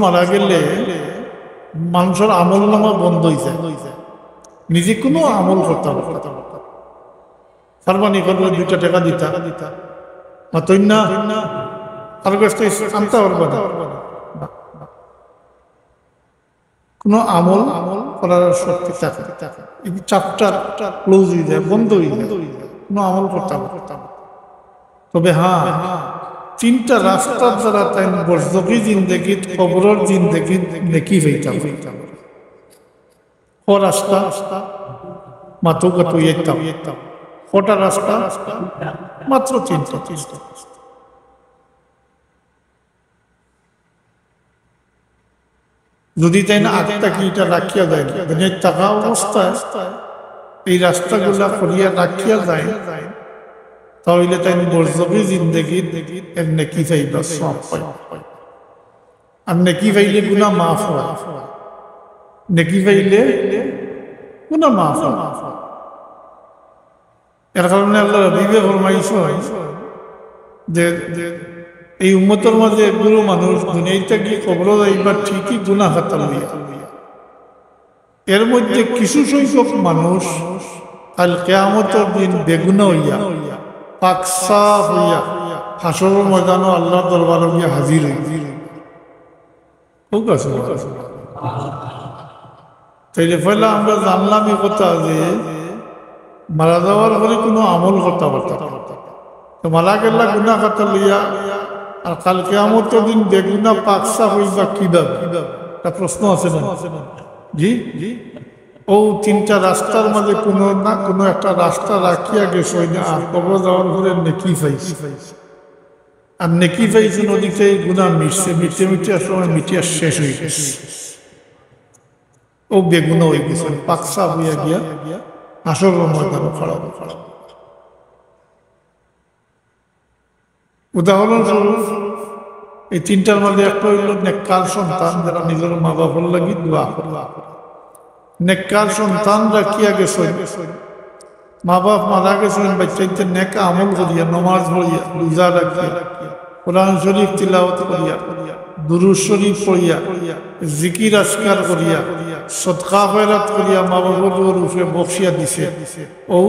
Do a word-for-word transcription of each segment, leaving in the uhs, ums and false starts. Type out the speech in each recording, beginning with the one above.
মারা গেলে মানুষর আমল নামা বন্ধ অইযায়, নিজে কুনু আমল করতা পারতা না। কুরবানি করলে দুইটা টেকা দিতা, মাতইন না, আর গেছে আনতা পারবা না। কুনু আমল করার শক্তি থাকে না। এই chapter close অইযায়, বন্ধ অইযায়, কুনু আমল করতা পারতা না। তবে হ্যাঁ, তিনটা রাস্তার দ্বারা তাইন বরজখি জিন্দেগিত, কবরর জিন্দেগিত নেকি পাইতা পারতা। ক রাস্তা? মাতউক্কা তো ইতাম। কটা রাস্তা? মাত্র তিনটা, তিনটা। যদি তাইন আগ থাকি ইটা রাখিয়া যাইন, দুনিয়াত থাকা অবস্থায় এই রাস্তাগুলা করিয়া রাখিয়া যাইন, তা অইলে তাইন বরজখি জিন্দেগিত এর নেকি পাইবা, সওয়াব পাইবা। আর নেকি পাইলে গুনা মাফ অয়, নেকি পাইলে গুনা মাফ অয়। এর কারণে আল্লার হাবিবে ফরমাইছইন যে, যে এই উম্মতর মাঝে একগুলো মানুষ দুনিয়া থাকি কবরো যাইবা ঠিকই গুনা খাতা লইয়া, এর মধ্যে কিছু সংখ্যক মানুষ কাল কিয়ামতর দিন বেগুনা অইয়া, পাক সাফ অইয়া, হাশরর ময়দানো আল্লার দরবারো গিয়া হাজির অইবা। তাইলে পয়লা আমরা জানলাম ই কথা যে মারা যাওয়ার পরে কুনু আমল করতা পারতা না। তো মারা গেলা গুনা খাতা লইয়া, আর কাল কিয়ামতর দিন বেগুনা পাক সাফ অইবা কিভাবে? একটা প্রশ্ন আছে না? জি? অউ তিনটা রাস্তার মাঝে কুনু না কুনু একটা রাস্তা রাখিয়া গেছইন, আর কবরো যাওয়ার পরে নেকি পাইছইন। আর নেকি পাইছইন, অদিকে এই গুনা মিটছে, মিটতে মিটতে এক সময় মিটিয়া শেষ অইগেছে। অউ বেগুনা অইগেছে, পাক সাফ অইয়া গিয়া হাশরর ময়দানো খাড়া অইবা। উদাহরণস্বরূপ, এই তিনটার মাঝে একটা অইলো নেককার সন্তান, যেরা নিজর মা-বাফর লাগি দোয়া করে। নেককার সন্তান রাখিয়া গেছইন, মা-বাফ মারা গেছইন, বাচ্চাইন্তে নেক আমল করিয়া, নমাজ পড়িয়া, রোজা রাখিয়া, কোরআন শরীফ তিলাওয়াত করিয়া, দুরূদ শরীফ পড়িয়া, জিকির আজকার করিয়া, সদকা খয়রাত করিয়া মা-বাফর উপরে বখশিয়া দিছে। অউ,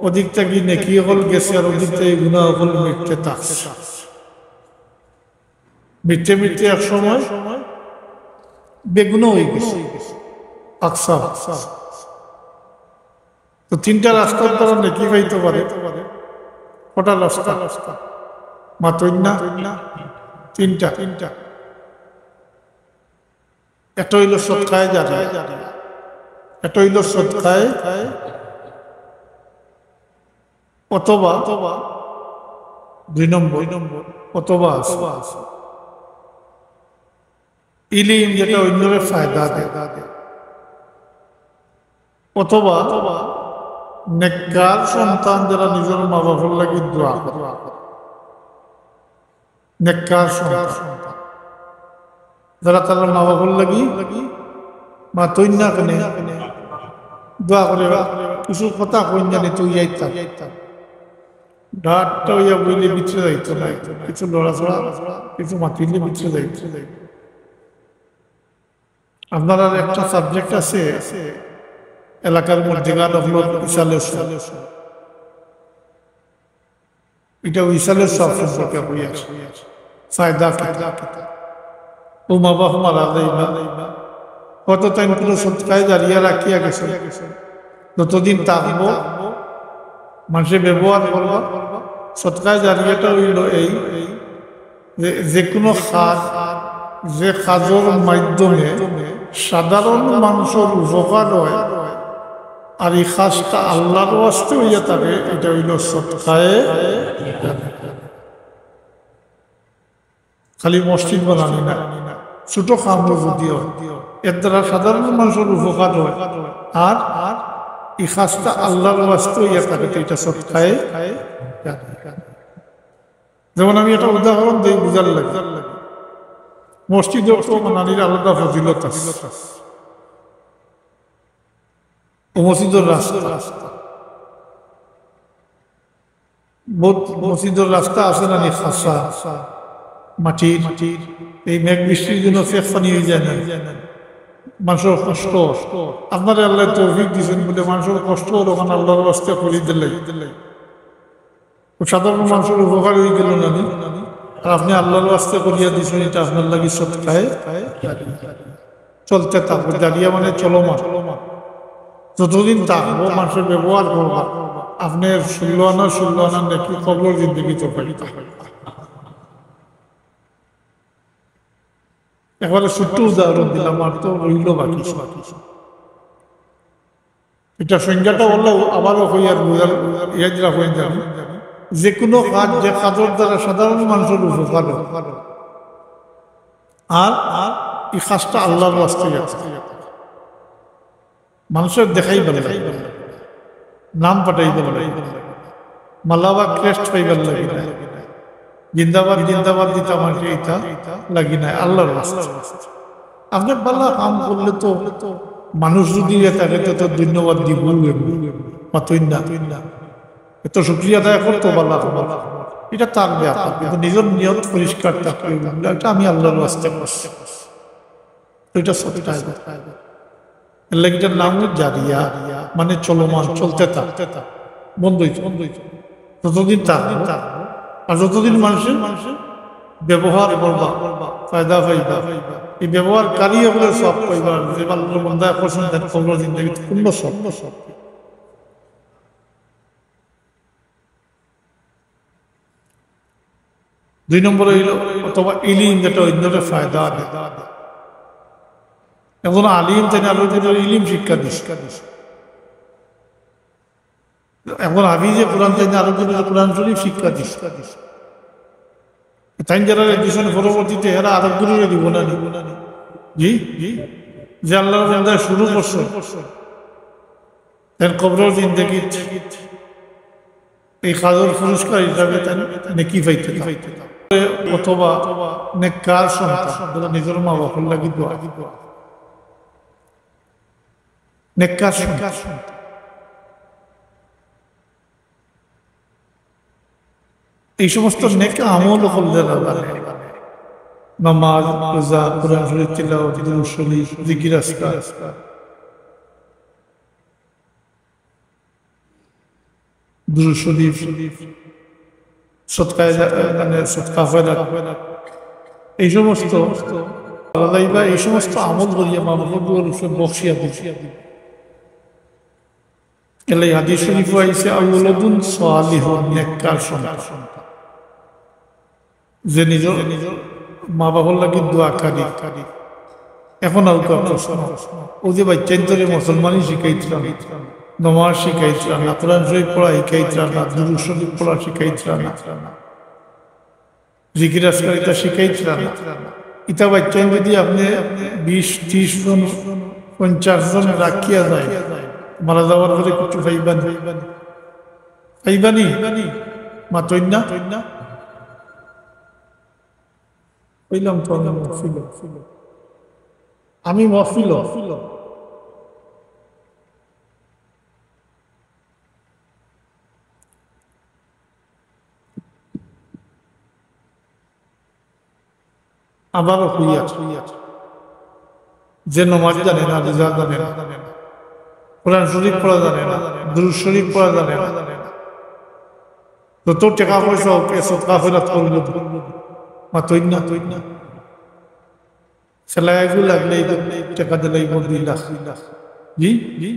অদিক থাকি নেকি অকল গেছে, আর অদিক থাকি গুনা অকল মিটতে থাকছে। মিটতে মিটতে এক সময় বেগুনা অইগেছে, পাক সাফ। তো তিনটা রাস্তার দ্বারা নেকি পাইতে পারে। কটা রাস্তা? মাতইন না? তিনটা। একটা অইলো সদকায়ে জারিয়া, একটা অইলো সদকায়ে, অথবা দুই নম্বর, অথবা আছে ইলিম, যেটা অইন্যরে ফায়দা দেয়, অথবা নেককার সন্তান, যেরা নিজর মা-বাফর লাগি দোয়া করে। নেককার সন্তান, যেরা তারার মা-বাফর লাগি, মাতইন না কেনে, দোয়া করে, কিছু কথা কইন জানি তো ইয়াইতাম। ডাট্টা অইয়া বইলে ভিতরে যাইতো না, কিছু লড়াচড়া, কিছু মাতিলে ভিতরে যাইতো। আপনারার একটা subject আছে এলাকার মধ্যে, গান হলো ইসালে সব। এটা ইসালে সব সম্পর্কে কইয়ার। ফায়দা কিতা? অউ মা-বাফ মারা যাইবা, হয়তো তাইন কুনু সদকায়ে জারিয়া রাখিয়া গেছে, যতদিন থাকবো, মানষে ব্যবহার করবা। সদকায়ে জারিয়াটা অইলো এই যে, যে কুনু কাজ, যে কাজর মাধ্যমে সাধারণ মানষর উপকার অয়, আর ই কাজটা আল্লার ওয়াস্তে অইয়া থাকে, ইটা অইলো সদকায়ে জারিয়া। খালি মসজিদ বানানি না, ছোট কামও যদি অয়, এর দ্বারা সাধারণ মানষর উপকার অয়, আর ই কাজটা আল্লার ওয়াস্তে অইয়া থাকে, তো ইটা সদকায়ে জারিয়া। যেমন আমি একটা উদাহরণ দেই বুঝার লাগি, মসজিদর তো বানানির আলাদা ফজিলত আছে। অউ মসজিদর রাস্তা, বউত মসজিদর রাস্তা আছে না নি, খাসা মাটির, এই মেঘ বৃষ্টির জন্য সেচ পানি অই যায় না। মানষর কষ্ট। আপনারে আল্লায় তৌফিক দিছইন বুলে মানষর কষ্ট অইলো, অখান আল্লার ওয়াস্তে করি দিলাই। অউ সাধারণ মানষর উপকার অই গেলো না নি? আর আপনে আল্লার ওয়াস্তে করিয়া দিছইন, ইটা আপনার লাগি সদকায়ে চলতে থাকবো। জারিয়া মানে চলমান। যতদিন থাকবো, মানষে ব্যবহার করবা। আপনে ষোলো আনা, ষোলো আনা নেকি কবরর জিন্দেগিত পাইবা। একবারে ছোট্ট উদাহরণ দিলাম, আর তো রইলো বাকি। ইটার সংজ্ঞাটা অইলো আবারও কইয়ার বুঝার, ইয়াদ রাখইন জানি, যেকুনু কাজ, যে কাজর দ্বারা সাধারণ মানষর উপকার অয়, আর, আর ই কাজটা আল্লার ওয়াস্তে অয়। মানষরে দেখাইবার লাগি, নাম পাঠাইবার লাগি, মালা বা crest পাইবার লাগি নায়, জিন্দাবাদ জিন্দাবাদ দিতা মানষে ইতা লাগি নায়, আল্লার ওয়াস্তে। আপনে ভালা কাম করলে তো মানুষ যদি ইয়ে থাকে, তো, তো ধন্যবাদ দিবো, মাতইন না? এত শুকরিয়া আদায় করতো ভালা কাম। ইটা তার ব্যাপার, কিন্তু নিজর নিয়ত পরিষ্কার থাকতে অইবো, ইটা আমি আল্লার ওয়াস্তে করছি। তো ইটা সদকা। এর লাগি ইটার নাম অইলো জারিয়া, মানে চলমান, চলতে থাক, বন্ধ অইতো, বন্ধ অইতো। যতদিন থাকবো, আর যতদিন মানষে ব্যবহার করবা, ফায়দা পাইবা, এই ব্যবহারকারী অকলে সওয়াব পাইবা, যে আল্লার বান্দায় করছইন, তার কবরর জিন্দেগিত পূর্ণ সওয়াব। দুই নম্বর অইলো, অথবা ইলিম যেটা অন্যরে ফায়দা দেয়। একজন আলিম তাইন আরোগুনরে ইলিম শিক্ষা দিছে। একজন হাফিজে কোরআন তাইন আরোগুনরে কোরআন শরীফ শিক্ষা দিছে। তাইন যারা দিছইন পরবর্তীতে এরা আরোগুনরে দিবো না নি? জি? যে আল্লার বান্দায় শুরু করছে, তাইন কবরর জিন্দেগিত এই কাজর পুরস্কার হিসাবে তাইন নেকি পাইতা। অথবা নেককার সন্তান, যারা নিজর মা বাপর লাগি দোয়া, নেককার সন্তান। এই সমস্ত নেক আমল করলে না জানে, নামাজ, রোজা, কোরআন শরীফ তিলাওয়াত, দুরূদ শরীফ, জিকির আজকার, দুরূদ শরীফ, সদকায়ে জা-, মানে সদকা খয়রাত, এই সমস্ত, আল্লাহ বা এই সমস্ত আমল করিয়া মা বাপর উপরে বখশিয়া দিছে। এলাই হাদিস শরীফ আইছে, "আও ওয়ালাদুন সালিহুন", নেককার সন্তান। যে নিজর মা বাপর লাগি দোয়াকারী। এখন আউক্কা প্রশ্ন, অউ যে বাচ্চাইন্তরে মুসলমানি শিখাইতরা না, নমাজ শিখাইতরা না, কোরআন শরীফ পড়া শিখাইতরা না, দুরূদ শরীফ পড়া শিখাইতরা না, জিকির আজকার ইতা শিখাইতরা না, ইতা বাচ্চাইন যদি আপনে বিশ, ত্রিশ জন, পঞ্চাশ জন রাখিয়া যায়, মারা যাওয়ার পরে কিচ্ছু পাইবা নি? পাইবা নি? মাতইন না? কইলাম তো আমি মহফিল। আমি মহফিল। আবারও কইয়ার, যে নমাজ জানে না, রোজা জানে না, কোরআন শরীফ পড়া জানে না, দুরূদ শরীফ পড়া জানে না, যত টেকা পয়সা অউক, এ সদকা খয়রাত করবো, মাতইন না? সেলাই এগু লাগলে এই টেকা দিলাইবো দুই লাখ। জি, জি।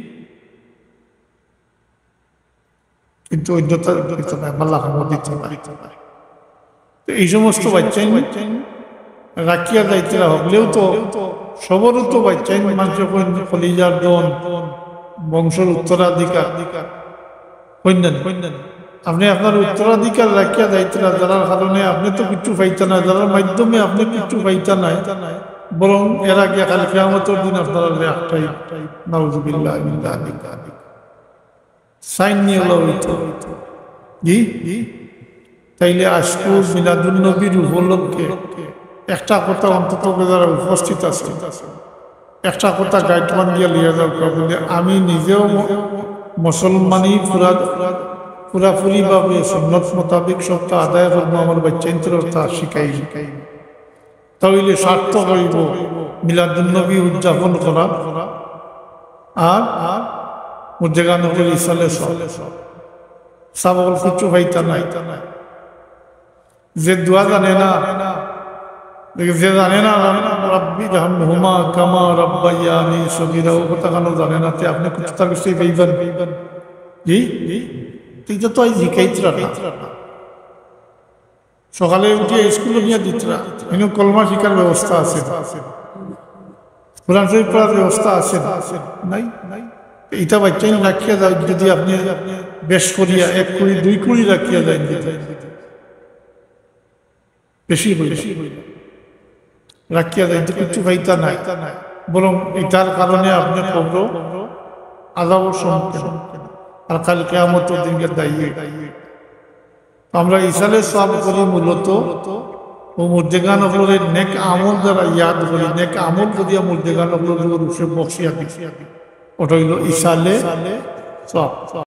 কিন্তু অন্যতা দিতো নায়, মালা কামো দিতো নায়। তো এই সমস্ত বাচ্চাইন রাখিয়া যাইতরা অইলেও তো সবরও তো বাচ্চাইন মানষে কইন কলিজার ধন, বংশর উত্তরাধিকার। কইন না নি? আপনে আপনার উত্তরাধিকার রাখিয়া যাইতরা, যারার কারণে আপনে তো কিচ্ছু পাইতা না, যারার মাধ্যমে আপনে কিচ্ছু পাইতা না, বরং এরা গিয়া কাল কিয়ামতর দিন আপনারারে আটকাইবা। নাউজুবিল্লাহ মিন যালিক। সাইন নিয়ে ওলা অইতো। জি? তাইলে আজকুর মিলাদুন নবীর উপলক্ষে একটা কথা অন্তত যারা উপস্থিত আছইন, একটা কথা গাইড বান্ধিয়া লইয়া যাউক্কা বুলে, আমি নিজেও ম-, মুসলমানি পুরা-, পুরাপুরিভাবে সুন্নত মোতাবেক সবতা আদায় করমু, আমার বাচ্চাইন্তরেও তা শিখাইমু। তাইলে সার্থক অইবো মিলাদুন্নবী উদযাপন করা আর মুর্দেগান অকলর ইসালে সওয়াব। সাব অকল কিচ্ছু পাইতা নায়। যে দোয়া জানে না, যে জানে না, "রাব্বিরহামহুমা কামা রাব্বায়ানি সগীরা", ও কথাখানও জানে না, তে আপনে কুনটার কাছ থাকি পাইবা? জি? তে ইটা তো আইজ হিকাইতরা না। সকালে উঠিয়া স্কুলো নিয়া দিতরা, ইনো কলমা শিখার ব্যবস্থা আছে না, কোরআন শরীফ পড়ার ব্যবস্থা আছে না, নাই, নাই। ইটা বাচ্চাইন রাখিয়া যায়, যদি আপনে বেশ করিয়া এক কুড়ি, দুই কুড়ি রাখিয়া যায়, বেশি অইল, রাখিয়া যায়, ইটা কিচ্ছু পাইতা নায়, বরং ইটার কারণে আপনে কবরো আযাবর সম্মুখীন, আর কাল কিয়ামতর দিনকে দায়ী। আমরা ইসালে সওয়াব করি মূলত ও মুর্দেগান অকলরে নেক আমল দ্বারা ইয়াদ করি, নেক আমল করিয়া মুর্দেগান অকলর উপরে বখশিয়া দি, ওটা অইল ইসালে সওয়াব।